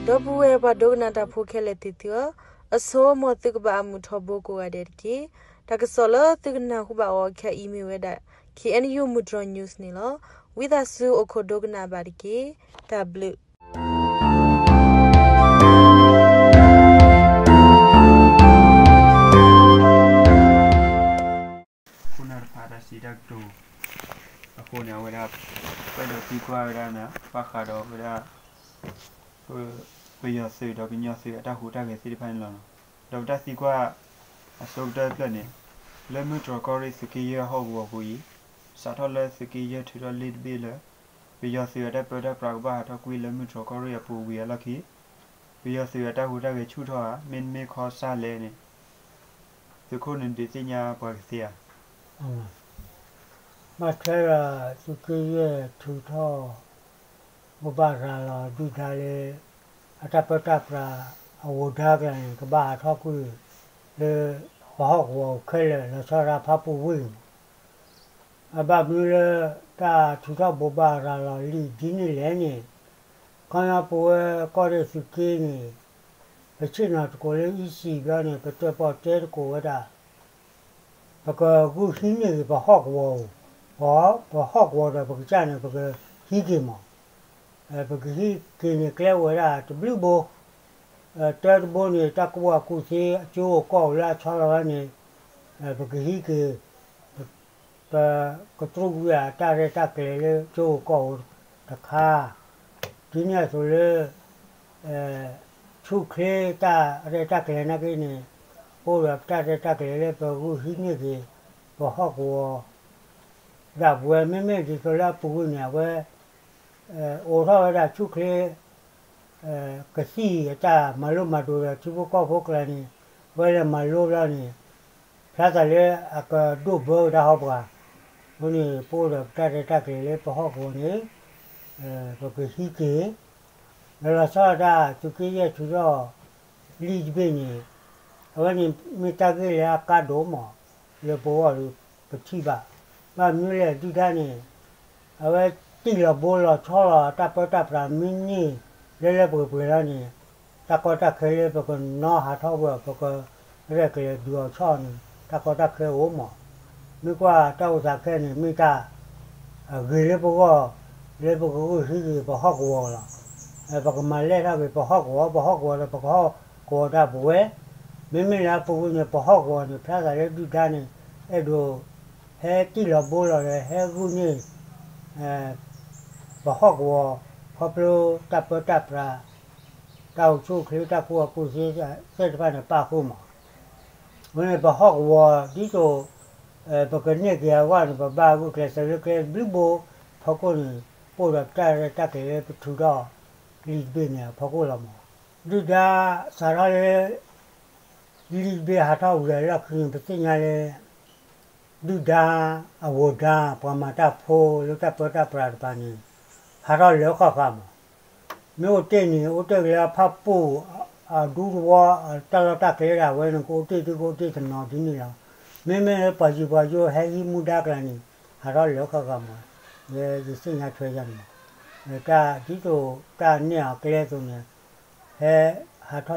ဒီပုၢ်ဝဲၢ်ပှၤဒိကနၣ်တၢ်ဖိခဲလၢာ်သ့ၣ်သုဧၢ, အဆိ မ်သုကဘၣ်အမုာ်ထီဘိကိးဂၤဒဲးတက့ၢ်. တၢ်ကစီၣ်လၢသုကနၢ်ဟူဘၣ်အီၤခဲအံၤမ့ၢ်ဝဲဒၣ် K N U မုၢ်တြီၤ news န့ၣ်လီၤ. ဝံသးစူၤအိၣ်ခိးဒိကနၣ်ဘၣ်တက့ၢ်. တၢ်ဘျုး ခိၣ်နၢ်တဖၣ်တၢ်စံးတၢ်ကတိၤအဃိန့ၣ် အဝဲဒၣ် ပအဲၣ်ဒိးသံကွၢ်ဝဲဒၣ်န့ၣ် ဘၣ်ဃးဒီးဝဲဒၣ် ပယီၤသုးဒီးကညီသုးအတၢ်ဟူးတၢ်ဂဲၤသ့ၣ်တဖၣ်န့ၣ်လီၤ. ဒီးပတၢ်သံကွၢ်အဆိကတၢၢ်တဖျၢၣ်န့ၣ် လၢမုၢ်တြီၤကီၢ်ရ့ၣ်သုးက့ယဲၢ်ဟီၣ်ကဝီၤပူၤအံၤ စးထီၣ်လၢသုးက့ယဲၢ်ထုးထီၣ်လံာ်တဘ့ၣ်လၢ ပယီၤသုးအတၢ်ပၢတၢ်ပြးကဘၣ်ဟးထီၣ်ကွံာ်လၢမုၢ်တြီၤကီၢ်ရ့ၣ်အပူၤဝံၤအလီၢ်ခံ ပယီၤသုးအတၢ်ဟူးတၢ်ဂဲၤဆူၣ်ထီၣ်ဧါ, မ့တမ့ၢ်ခီစၢ်လဲၣ်န့ၣ် သုးခိၣ်န့ၣ်ဒုးသ့ၣ်ညါပှၤကသ့ဧါ. ဘၣ်ထွဲဒီးသုးက့ယဲၢ်ထုးထီၣ် ဘိးဘၣ်ရၤလီၤဒုၣ်ဒါလၢ အတၢ်ပၢတၢ်ပြးအဝီၤဒါကျါန့ၣ် ကဘၣ်ဟးထီၣ်ကွံာ်လၢ ပဟီၣ်ကဝီၤခဲလၢာ် လီၤဆီဒၣ်တၢ်ဖၣ်ပူၣ်ဝ့ၢ်န့ၣ် အဘၣ်မနုၤလၢ တၢ်ထုးထီၣ်ဘိးဘၣ်ရၤလီၤလံာ်ဒ်န့ၣ်လဲၣ်န့ၣ်, ခီပညီပဝဲကီၢ်ရ့ၣ်သုးက့န့ၣ် ပဆ့ၣ်နီၤသကိးလၢ E C ဘျီန့ၣ် ပတဲပီၣ်တဲသကိးဝဲဒၣ် ပကဂုာ်ဟံးန့ၢ်ဂ့ၤပဟီၣ်ကဝီၤဧိၤ, ပဟီၣ်ကဝီၤဒီးပကစၢ်န့ၣ် ပကဟံးက့ၤမး, ပကဟံးက့ၤန့ၣ်ကျဲအိၣ်ဝဲဒၣ်တဘျုးဘိ, တၢတဘိန့ၣ် တၢ်ကူၣ်ဘၣ်ကူၣ်သ့အကၠိအိၣ်ကီၢ်အိၣ်လၢအဆီလီၤန့ၣ်, ပကဟံးက့ၤ ပကတြူၢ်ကွံာ်အတၢ်ရဲၣ်တၢ်ကျဲၤလၢကၠိအိၣ်ကီၢ်အိၣ်တခါ, ဒ်န့ၣ်အသိးလၢ ဆူၣ်ချ့တၢ်ရဲၣ်တၢ်ကျဲၤနာ်က့န့ၣ်, အိၣ်ဒီးပတၢ်ရဲၣ်တၢ်ကျဲၤလၢပဂုာ်ဟံးန့ၢ်က့ၤ ပဟီၣ်ကဝီၤ ဒၣ်ပဝဲ မ့မ့ၢ်ဒ်သိးလၢအပူၤကွံာ်န့ၣ် အဝဲ အိးထီၣ်ဝဲဒၣ်ဆူၣ်ချ့ ကသံၣ်အတၢ်မၤလိမၤဒိးဒီးထံဖိကီၢ်ဖိကျါန့ၣ်, အဝဲလဲၤမၤလိဘျီန့ၣ်, ဖျါသးလၢအကဒိၣ်ဘၢဝဲဒၣ်ဟီပှၤ, အဃိန့ၣ် ပအိၣ်ဒီးပတၢ်ရဲၣ်တၢ်ကျဲၤလၢပဟီၣ်ကဝီၤန့ၣ်, ပကဟံးက့ၤ လီၤလီၤဆီဆီဒၣ်သုးက့ယဲၢ်ထုးထီၣ်လံာ်တဘ့ၣ်န့ၣ်, အဝဲန့ၣ်မ့ၢ်တၢ်ဂ့ၢ်လၢအကါဒိၣ်မး, လၢပဂီၢ်ဒီးပထံၣ်ဘၣ်, ဘၣ်မနုၤလဲၣ်ဒုၣ်ဒါန့ၣ်, အဝဲတံၢ်လီၤဘိလီၤဆီလီၤ တၢ်ပၢတၢ်ပြးမ့ၢ်န့ၢ်လၢလၢပှဲၤပှဲၤလီၤန့ၣ်, တၢ်ကီတၢ်ခဲလၢပကနီၣ်ဟးထီၣ်ဝဲအီၤ ပကရဲၣ်ကျဲၤဒုးအီၤဆီန့ၣ် တၢ်ကီတၢ်ခဲအိၣ်မး, မ့ၢ်ကွၢ်တၢ်အိၣ်သးခဲန့ၣ် မ့ၢ်တၢ် အဂ့ၤလၢပဂီၢ်, လၢပကဂုာ်ဟံးက့ၤပဟီၣ်ကဝီၤလီၤ. ပကမၤလဲၢ်ထီၣ်က့ၤပဟီၣ်ကဝီၤ, ပဟီၣ်ကဝီၤဒီးပကဟီၣ်ကဝီၤဒၣ်ပဝဲ, မ့မ့ၢ်လၢအပူၤကွံာ်န့ၣ် ပဟီၣ်ကဝီၤန့ၣ် ဖျါသးလၢဒုၣ်ဒါန့ၣ် အဲၣ်ဒိး ဟဲတံၢ်လီၤဘိလီၤဒီး ဟဲဂုာ်န့ၢ် ပဟီၣ်ကဝီၤ ခီဖျိတၢ်ပၢတၢ်ပြး တၢ်အိၣ်ဆူၣ်အိၣ်ချ့ တၢ်ကူၣ်ဘၣ်ကူၣ်သ့သ့ၣ်တဖၣ်န့ၣ် ပာ်ဃုာ်မး, အဃိန့ၣ် ပဟီၣ်ကဝီၤဒ်သိး ပကန့ၢ်က့ၤအဂီၢ်န့ၣ် ပဘၣ်ဂုာ်ကျဲးစၢးလၢကျဲတဘျုးဘိ ဖီခိၣ်န့ၣ် ပအိၣ်ဒီးပတၢ်ရဲၣ်တၢ်ကျဲၤလၢပထုးထီၣ်လံာ်တဘ့ၣ်န့ၣ်အဖီခိၣ်လီၤမး, ဒုၣ်ဒါစးထီၣ်လၢ လံာ်တဘ့ၣ်ဟးထီၣ်ဝံၤအလီၢ်ခံန့ၣ် ပသ့ၣ်ညါလၢ ဒုၣ်ဒါ အဝီၤဒါ ပှၤမၤတၢ်ဖိလၢတၢ်ပၢတၢ်ပြးတပၤန့ၣ် ဟးထီၣ်လၢဃၣ်ဃၣ်မး, မ့ၢ်အိၣ်တ့ၢ်န့ၣ် အိၣ်တ့ၢ်က့ၤလၢအဖၣ်ပူၣ် အဒူသဝီ တၢ်လီၢ်တၢ်ကျဲဒၣ်ဝဲန့ၣ် ကအိၣ်တ့ၢ်ဒ်ကအိၣ်တ့ၢ်တနီၤဒ်န့ၣ်လီၤ. မ့မ့ၢ်လၢပှၤယံၤပှၤယိ ဟဲဟံးမူဒါကျါန့ၣ် ဟးထီၣ်လၢဃၣ်ဃၣ်မး, ယသ့ၣ်ညါထွဲယၤန့ၣ်မး, တၢ်ဒ်သိးတၢ်နဲၣ်အီၤကျဲအသိးန့ၣ် ဟဲဟး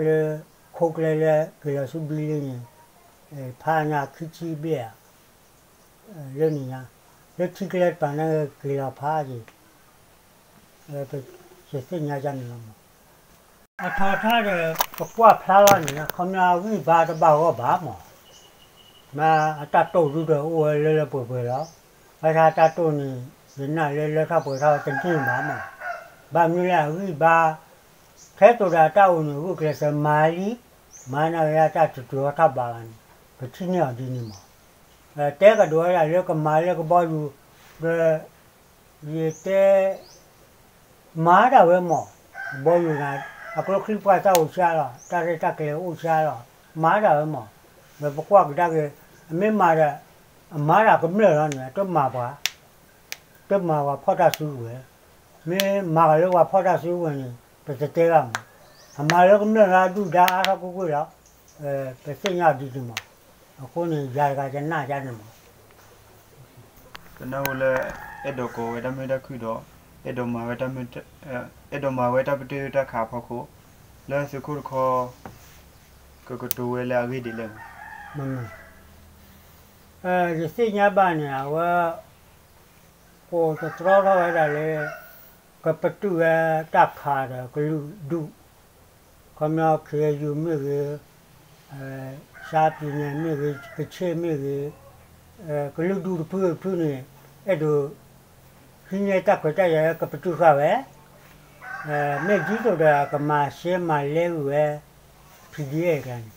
ထီၣ်လၢ ခိကျဲလၢက့ၤလီၤဆူဘံလ့န့ၣ် ဖးညါခံဆံဘျဲၣ်ဧါ, လၢန့ၣ်ညါ လၢထံကျဲတပၤန့ၣ်က့ၤလီၤဖးက့ၤ, ယသ့ၣ်ညါယၤန့ၣ်လီၤမး, အထီထါဒီး ပကွၢ်ဖျါလီၤန့ၣ် ခီပညီအဂံၢ်ဘါတဘၣ်ဂီၢ်ဘၣ်မး မ့ၢ်အတၢ်တိၢ်ဒုဒီးအိၣ်ဝဲလၢလၢပှဲၤပှဲၤလီၤ. ဘၣ်ဆၣ်တၢ်တိၢ်န့ၣ် ယနာ်လၢလၢထီၣ်ပှဲၤထီၣ်တန့ၢ်ဘၣ်မး, ဘၣ်မနုၤလၢအဂံၢ်ဘါ ထဲသိးဒီးတၢ်အိၣ်န့ၣ် ဂုာ်ကျဲးစၢးမၤလံ, မၤနာ်က့တၢ်တတုၤထီၣ်ထီၣ်ဘးဘၣ်န့ၣ် ပထံၣ်န့ၢ်အီၤဒ်န့ၣ်မး, တဲကဒိးဝဲဒၣ်လၢကမၤလၢကဘီယူၤ ဒီး ယတဲ မၤဒၣ်ဝဲမး, ကဘီယူၤန့ၣ် အကျိချံပှၢ်တၢ်အိၣ်ဆံးလီၤ, တၢ်ရဲၣ်တၢ်ကျဲၤအိၣ်ဆံးလီၤ, မၤဒၣ်ဝဲမး, ဒီးပကွၢ်ကဒါက့ၤ အမ့ၢ်မၤဒီး အမၤဒၣ်ကမျၢၢ်လီၤန့ၣ် အတမၤပှၤ, တမၤပှၤဖီၣ်တၢ်စုကဝဲၤ, မ့ၢ်မၤကလၢပှၤဖီၣ်တၢ်စုကဝဲၤန့ၣ် ပတတဲဘၣ်မး, အမၤလၢကမျၢၢ်လၢအဒုၣ်ဒါအါထီၣ်ကွ့ၢ်ကွ့ၢ်လီၤ, ပသ့ၣ်ညါအီၤဒ်န့ၣ်မး, အဃိန့ၣ် ယၤတဂၤယနာ်ယၤန့ၣ်မး ပနၢ်ဟူလၢ အဲၣ်ဒိးကိးဝဲတၢ်မုာ်တၢ်ခုၣ်ဒီး အဲၣ်ဒိးမၤဝဲတၢ်မုာ် အဲၣ်ဒိးမၤဝဲတၢ်ပတုာ်တၢ်ခးအဖီခိၣ် လၢသုးခိၣ်တခီ ကကတိၤဝဲလၢအဂ့ၢ်ဒ်လဲၣ်. ယသ့ၣ်ညါဘၣ်န့ၣ် အဝဲ ကိးတတြီထီၣ်ဝဲဒၣ်လၢ ကပတုာ်ဝဲတၢ်ခးဒီးကလုာ်ဒူၣ်, ခီပညီ ခ့ယုၢ်မ့ၢ်ဂ့ၤ, ရှါပံၤနဲမ့ၢ်ဂ့ၤ, ကဆ့ၣ်မ့ၢ်ဂ့ၤ, ကလုာ်ဒူၣ်တဖုတဖုန့ၣ် အဲၣ်ဒိး ဟံးန့ၢ်တၢ်ခွဲးတၢ်ယာ်လၢကပတုာ်ဃာ်ဝဲ, မ့ၢ်ဒ်သိးဒီး ကမၤရှဲမၤလဲဝဲ PDF ကျါန့ၣ်,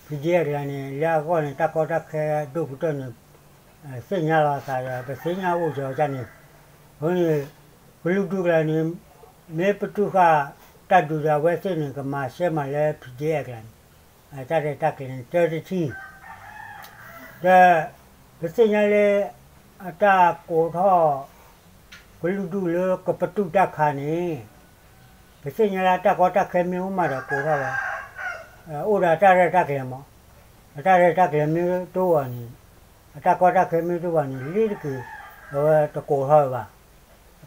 PDF ကျါန့ၣ် လၢအဂီၢ်န့ၣ် တၢ်ကီတၢ်ခဲဒိၣ်ကတၢၢ်န့ၣ် သ့ၣ်ညါလီၤသးဒီး ပသ့ၣ်ညါအိၣ်စၢၤအီၤန့ၣ်, အဃိန့ၣ် ကလုာ်ဒူၣ်ကျါန့ၣ် မ့ၢ်ပတုာ်ဃာ်တၢ်ဒုးဒီးအဝဲသ့ၣ်န့ၣ် ကမၤရှဲမၤလဲ PDF ကျါန့ၣ် တၢ်ရဲၣ်တၢ်ကျဲၤန့ၣ် တၢတထံၣ် ဒီး ပသ့ၣ်ညါလၢ အတၢ်ကိးထီၣ် ကလုာ်ဒူၣ်လၢကပတုာ်တၢ်ခးန့ၣ် ပသ့ၣ်ညါလၢအတၢ်ကီတၢ်ခဲမ့ၢ်အိၣ်မးဒီးကိးထီၣ်ဝဲ, အိၣ်ဒီးအတၢ်ရဲၣ်တၢ်ကျဲၤမး, အတၢ်ရဲၣ်တၢ်ကျဲၤမ့ၢ်တအိၣ်ဘၣ်န့ၣ်, အတၢ်ကီတၢ်ခဲမ့ၢ်တအိၣ်ဘၣ်န့ၣ် လ့ၤတက့ၤ အဝဲတကိးထီၣ်ဝဲဘၣ်.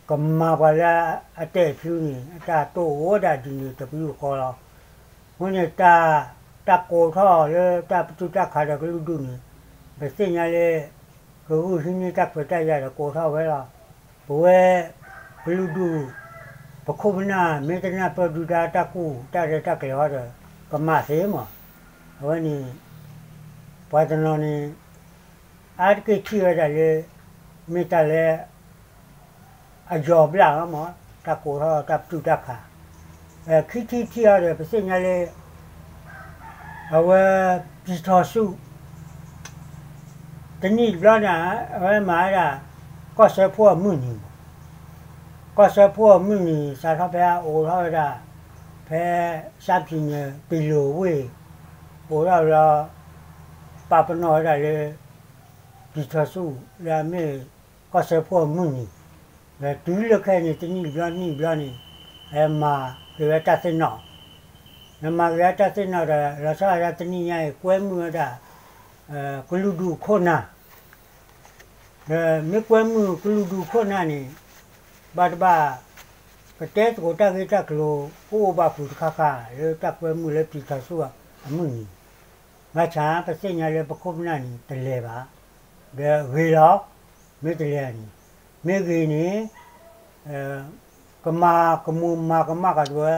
ကမၤပှၤလၢအတဲာ်ဖုန့ၣ် အတၢ်တိၢ်အိၣ်ဝဲဒၣ်ဒ်န့ၣ်တပယူာ်ဃီလီၤ. အဃိန့ၣ် တၢ်ကိးထီၣ်လၢတၢ်ပတုာ်တၢ်ခးဒီးကလုာ်ဒူၣ်န့ၣ် ပသ့ၣ်ညါလၢ ကဂုာ်ဟံးန့ၢ်တၢ်ခွဲးတၢ်ယာ်ဒီးကိးထီၣ်ဝဲလီၤ. ပဝဲ ကလုာ်ဒူၣ် ပခိၣ်ပနၢ်မ့ၢ်တနၢ်ပၢၢ်ဒုးတၢ်တၢ်ကူၣ်တၢ်ရဲၣ်တၢ်ကျဲၤဟီဒီး ကမၤသ့မး. အဝဲန့ၣ် ပှၤတနီၤန့ၣ် အါတက့ၢ်ထံၣ်ဝဲဒၣ်လၢ မ့ၢ်တၢ်လၢ အယီၤဘျၣ်လီၤမး, တၢ်ကိးထီၣ်တၢ်ပတုာ်တၢ်ခး, ခံထံၣ်ထံၣ်အီၤဒီး ပသ့ၣ်ညါလၢ အဝဲ ပံၤထီၣ်ဆူၣ် တနံၣ်တဘျီန့ၣ် အဝဲမၤဝဲဒၣ် ကီၢ်စၢဖှိၣ်အမုၢ်နံၤ, ကီၢ်စၢဖှိၣ်အမုၢ်နံၤ စးထီၣ်ဖဲအအိးထီၣ်ဝဲဒၣ် ဖဲ ရှမ်းပြည်နယ် ပီၤလီၤဝ့ၢ် အိးထီၣ်ဘျီ ပာ်ပနီၣ်ဝဲဒၣ်လၢ ပံၤထီၣ်ဆူၣ် လၢအမ့ၢ် ကီၢ်စၢဖှိၣ်အမုၢ်နံၤ, ဒီးတုၤလၢခဲအံၤန့ၣ် တနံၣ်တဘျီနံၣ်တဘျီန့ၣ် မၤက့ၤဝဲတၢ်သ့ၣ်နီၣ်, မၤက့ၤဝဲတၢ်သ့ၣ်နီၣ်ဒီး လီၤဆီဒၣ်တၢ်တနံၣ်ညါအံၤ ကွဲမုာ်ဝဲဒၣ် ကလုာ်ဒူၣ်ခိၣ်နၢ်, ဒီးမ့ၢ်ကွဲမုာ်ကလုာ်ဒူၣ်ခိၣ်နၢ်န့ၣ် ဘၣ်တဘၣ် ကတဲသကိးတၢ်ဂ့ၢ်တၢ်ကျိၤ ကအိၣ်ဘၣ်ဃုာ်တခါခါ လၢတၢ်ကွဲမုာ်လၢပံၤထီၣ်ဆူၣ်အမုၢ်နံၤ, ဘၣ်ဆၣ်ပသ့ၣ်ညါလၢပခိၣ်ပနၢ်န့ၣ် တလဲၤဘၣ်, ဒီးဂ့ၤလီၤ, မ့ၢ်တလဲၤန့ၣ်, မ့ၢ်ဂ့ၤန့ၣ် ကမၤကမူၤမၤကမၣ်ကဒီးဝဲ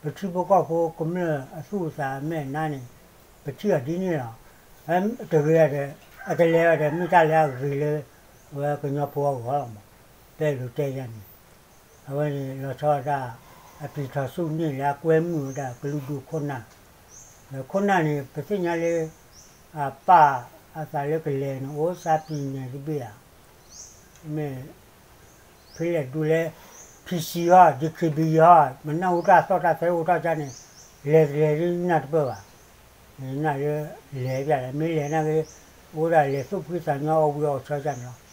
ပထံဖိကီၢ်ဖိကမျၢၢ်အသူၣ်အသးအမဲာ်နါန့ၣ် ပထံၣ်အီၤဒ်န့ၣ်လီၤ. တဂ့ၤဒီး အတလဲၤဒီး မ့ၢ်တၢ်လၢအဂ့ၤလၢ အဝဲကညီဖိအဂီၢ်လီၤမး, ပအဲၣ်ဒိးတဲယၤန့ၣ်, အဝဲန့ၣ်လီၤဆီဒၣ်တၢ် အပံၤထီၣ်ဆူၣ်န့ၢ်လၢအကွဲမုာ်ဝဲဒၣ်ကလုာ်ဒူၣ်ခိၣ်နၢ်, ဒီးခိၣ်နၢ်န့ၣ် ပသ့ၣ်ညါလၢ အပၢ်အသးလၢကလဲၤန့ၣ် အိၣ်စၢ်ပံၤနဲၣ်တဘ့ၣ်ဧါ, မ့ၢ် ဖဲလဲၣ်ဒူလဲၣ် ဖံစံဟီ ဒံခ့ဘံဟီ မနၢ်ဟူတၢ်သီၣ်တၢ်သဲအိၣ်ထီၣ်ကါန့ၣ် လဲၤတလဲၤဒ်နၢ်တပၢၢ်ဘၣ်, နၢ်လၢလဲၤပၠးလဲၣ် မ့ၢ်လဲၤနာ်က့ အိၣ်ဒၣ်လဲၤသူၣ်ဖှံသးညီအီၣ်ဝံၤအီၣ်ဆၢကါန့ၣ်လီၤ.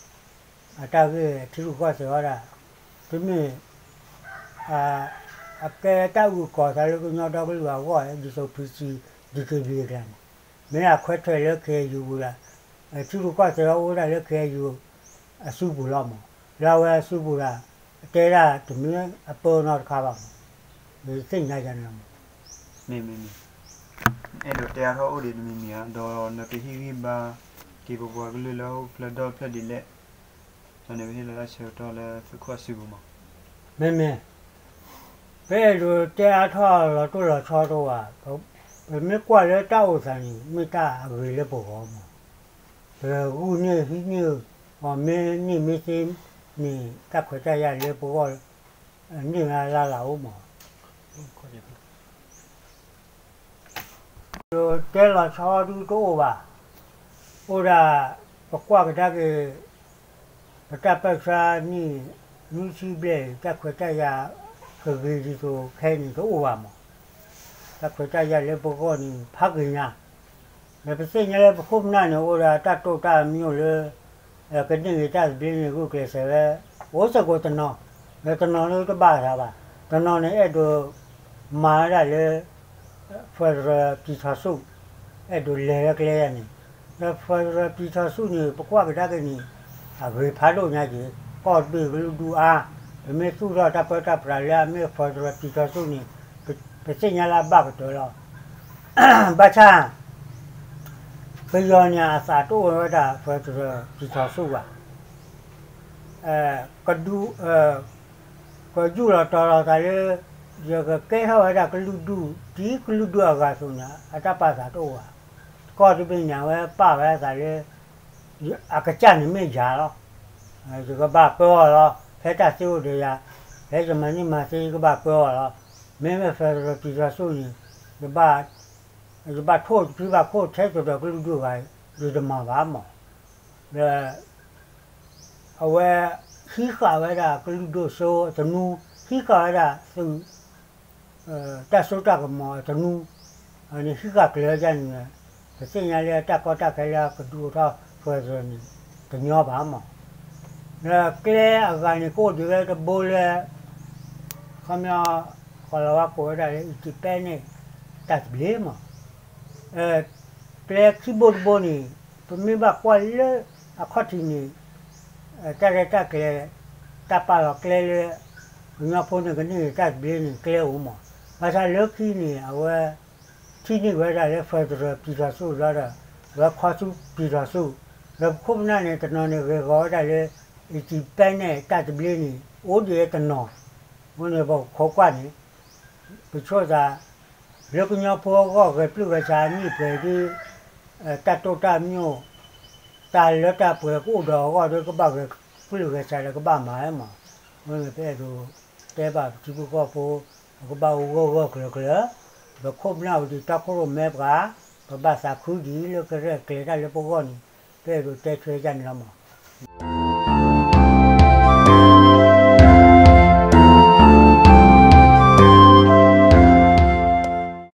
အတၢ်ဂ့ၢ်ထံရူၢ်ကီၢ်သဲးဝဲဒၣ် တမ့ၢ် အကဲတၢ်အုၣ်ကီၤသးလၢကညီဒီကလုာ်အဂီၢ် ဒ်သိးဖံစံ ဒံခ့ဘံအကျါန့ၣ် မ့ၢ်ဒၣ်ခွဲးထွဲးလၢ ခ့ယုၢ်ပူၤဒီး ထံရူၢ်ကီၢ်သဲးဝဲအိၣ်ဒၣ်လၢ ခ့ယုၢ် အစုပူၤလီၤမး, လၢအဝဲအစုပူၤဒီး အတဲဒၣ်တမ့ၢ်အပၢနီတခါဘၣ်မး, ယသ့ၣ်ညါယၤန့ၣ်လီၤမး. မ့ၢ်မ့ၢ်မ့ၢ်, အဲၣ်ဒိးတဲအါထီၣ်အိၣ်ဒံးတမံၤမံၤဧါ, ဒီးနကဟ့ၣ်ဂံၢ်ဘါ က့ၤပပှၤကလုာ်လၢဟီၣ်ခိၣ်ချၢဒီဖျၢၣ်ဒ်လဲၣ်, ဒီးနကဟ့ၣ်လီၤတၢ်ဆၢကတီၢ်လၢသုးခိၣ်အစုပူၤမး. မ့ၢ်မ့ၢ်, ပအဲၣ်ဒိးတဲအါထီၣ်လီၤတိၢ်လီၤဆီတအိၣ်ဘၣ်, ပမ့ၢ်ကွၢ်လၢတၢ်အိၣ်သးန့ၣ် မ့ၢ်တၢ်အဂ့ၤလၢပဂီၢ်မး, ပဂုာ်န့ၢ်ဟံးန့ၢ်အီၤမ့ၢ်န့ၢ်မ့ၢ်သ့န့ၣ် တၢ်ခွဲးတၢ်ယာ်လၢပဂီၢ် န့ၢ်မ့ၢ်အလၢ်လၢ်အိၣ်မး. တဲလီၤဆီဒုတအိၣ်ဘၣ်. အိၣ်ဒၣ် ပကွၢ်ကဒါက့ၤ ပတၢ်ပၢၢ်ဆှၢနံၣ် နွံဆံဘျဲၣ် တၢ်ခွဲးတၢ်ယာ်ကဂ့ၤဒ်သိးခဲအံၤန့ၣ်တအိၣ်ဘၣ်မး. တၢ်ခွဲးတၢ်ယာ်လၢပဂီၢ်န့ၣ် ဖးဂ့ၤညါ ဒီးပသ့ၣ်ညါလၢပခိၣ်ပနၢ်န့ၣ် အိၣ်ဒီးတၢ်တိာ်တၢ်အမံၤအိၣ်လၢ ကန့ၢ်ဂ့ၤတၢ်သဘျ့န့ၣ် ဂုာ်ကျဲးစၢးဝဲ အိၣ်စ့ၢ်ကီးတနီၤ, ဒီးတနီၤန့ၣ်တဘၣ်သးဘၣ်, တနီၤန့ၣ်အဲၣ်ဒိးမၤဝဲဒၣ်လၢ federal ပံၤထီၣ်ဆူၣ် အဲၣ်ဒိးလဲၤလၢကျဲယၤန့ၣ်, ဒီး federal ပံၤထီၣ်ဆူၣ်န့ၣ် ပကွၢ်ကဒါက့ၤန့ၣ် အဂ့ၤဖးဒိၣ်ညါက့ၤ ကီၢ်တဘ့ၣ်ကလုာ်ဒူၣ်အါ, ပမ့ၢ်သူၣ်ထီၣ်တၢ်ပၢတၢ်ပြးလၢအမ့ၢ် federal ပံၤထီၣ်ဆူၣ်န့ၣ် ပသ့ၣ်ညါလၢအဘၣ်ကတၢၢ်လီၤ. ဘၣ်ဆၣ် ပယီၤန့ၣ်အသးတအိၣ်ဝဲဒၣ် federal ပံၤထီၣ်ဆူၣ်ဘၣ်. ကဒု ကယူၢ်လီၤတီၤလီၤသးလၢ ယကကဲထီၣ်ဝဲဒၣ်ကလုာ်ဒူၣ် ဒ်ကလုာ်ဒူၣ်အဂၤအသိးန့ၣ် အတၢ်ပာ်သးတအိၣ်ဘၣ်. ကီၢ်တဘ့ၣ်န့ၣ် အဝဲပာ်ဝဲအသးလၢ အကစၢ်န့ၣ်မ့ၢ်ယၤလီၤ. ယကဘၣ်ပၢအီၤလီၤ. ဖဲတၢ်သ့အိၣ်ဒီးယၤ, ဖဲယမၤန့ၢ်မၤသ့ ယကဘၣ်ပၢအီၤလီၤ. မ့မ့ၢ် federal ပံၤထီၣ်ဆူၣ်န့ၣ် ယဘၣ်ထိၣ်တဖံဘၣ်ခိၣ်ထဲသိးဒီးကလုာ်ဒူၣ်ဂၤ, ယတမၤဘၣ်မး. ဒီး အဝဲ ဟံးဃာ်ဝဲဒၣ်ကလုာ်ဒူၣ်စိအသနူ, ဟံးဃာ်ဝဲဒၣ်သုး တၢ်စိတၢ်ကမီၤအသနူ, န့ၣ်ဟံးဃာ်ကျဲၤဝဲဒၣ်န့ၣ်, ပသ့ၣ်ညါလၢတၢ်ကီတၢ်ခဲလၢအကဒုးအိၣ်ထီၣ် federal န့ၣ် တညီဘၣ်မး. ဒီးကျဲအဂၤန့ၣ် ကအိၣ်ဒံးဝဲတဘိလၢ ခီပညီ ကီၤလၤဝါကိးဝဲဒၣ်လၢ independent တၢ်သဘျ့မး. ကျဲခံဘိတဘိန့ၣ် ပမ့ၢ်ဘၣ်ကွၢ်လၢအခီၣ်ထံးန့ၣ် တၢ်ရဲၣ်တၢ်ကျဲၤ တၢ်ပာ်လီၤကျဲလၢ ကညီဖိန့ၣ်ကန့ၢ်တၢ်သဘျ့န့ၣ် ကျဲအိၣ်မး. ဘၣ်ဆၣ်လၢခံန့ၣ် အဝဲ ထံၣ်န့ၢ်ဝဲဒၣ်လၢ federal ပံၤထီၣ်ဆူၣ်ဒီး အဝဲခီဆူပံၤထီၣ်ဆူၣ်, ဒီးပခိၣ်ပနၢ်န့ၣ် တနီၤန့ၣ်ဂ့ၤဂီၤဝဲဒၣ်လၢ independent တၢ်သဘျ့န့ၣ် အိၣ်ဒံးတနီၤ, အဃိန့ၣ် ပခိးကွၢ်န့ၣ် ပဆိသး လၢကညီဖိအဂီၢ် ဂဲၤပျုၢ်ဂဲၤဆှးနံၣ်ပှဲၤဒ် တၢ်တိၢ်တၢ်မျိၣ် တၢ်လၢတၢ်ပှဲၤကအိၣ်ဒီးအဂီၢ်ဒီး ကဘၣ်ဂဲၤပျုၢ်ဂဲၤဆှးဒီးကဘၣ်မၤဝဲမး. အဃိန့ၣ် ပအဲၣ်ဒိးတဲဘၣ်ပထံဖိကီၢ်ဖိ ပကဘၣ်အိၣ်ဂၢၢ်ဂၢၢ်ကျၢၤကျၢၤ, ပခိၣ်ပနၢ်အိၣ်ဒံးတီခိၣ်ရိၣ်မဲပှၤ, ပဘၣ်သးခုဒ်လၢကရဲၣ်ကျဲၤတၢ်လၢပဂီၢ်န့ၣ် ပအဲၣ်ဒိးတဲထွဲဒ်န့ၣ်လီၤမး.